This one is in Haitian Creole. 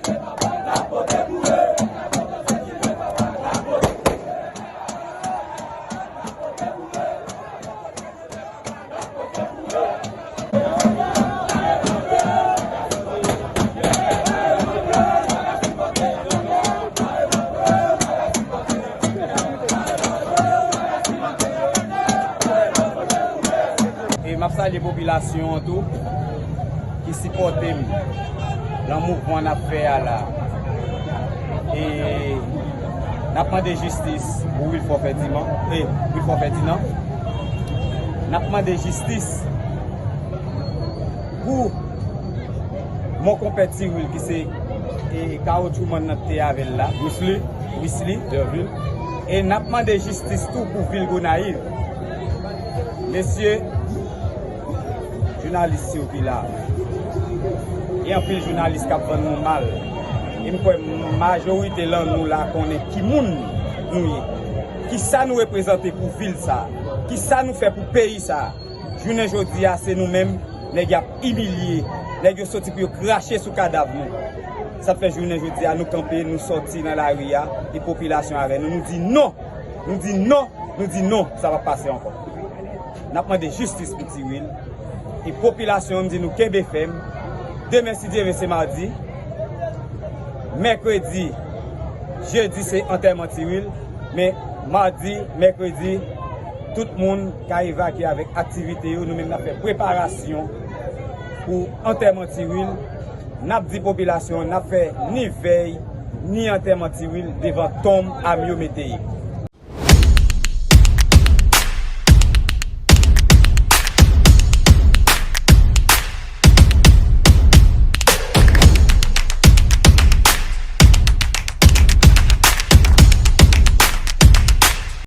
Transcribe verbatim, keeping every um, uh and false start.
E m ap salye popilasyon an tou ki sipòte m nan mouvman n ap fè a la. E n ap mande jistis pou Wilfort Ferdinand, e, Wilfort Ferdinand. N ap mande jistis pou mon konpè Ti Wil ki se, e, kawotchoumann nan te avè l la. Wisly. Wisly Derville. E n ap mande jistis tou pou vil Gonayiv. Mesye, jounalis yo ki la, e anpil jounalis k ap vann nou mal. E m kwè majorite lan nou la konnen ki moun nou ye. Kisa nou reprezante pou vil sa? Kisa nou fè pou peyi sa? Jounen jodi a, se nou menm, nèg y ap imilye, nèg yo soti pou yo krache sou kadav nou. Sa fè jounen jodi a, nou kanpe, nou sòti nan lari a, e popilasyon avè nou. Nou di non! Nou di non! Nou di non! Sa p ap pase ankò. N ap mande jistis pou Ti Wil. E popilasyon an, m di nou kenbe fèm. Demen, si Dye vle, se madi. Mèkredi, jedi, se antèman Ti Wil. Men madi, mèkredi, tout moun ka evakye avèk aktivite yo. Nou menm, n ap fè preparasyon pou antèman Ti Wil. N ap di popilasyon an, n ap fè ni vèy, ni antèman Ti Wil devan tonm Amy Mete.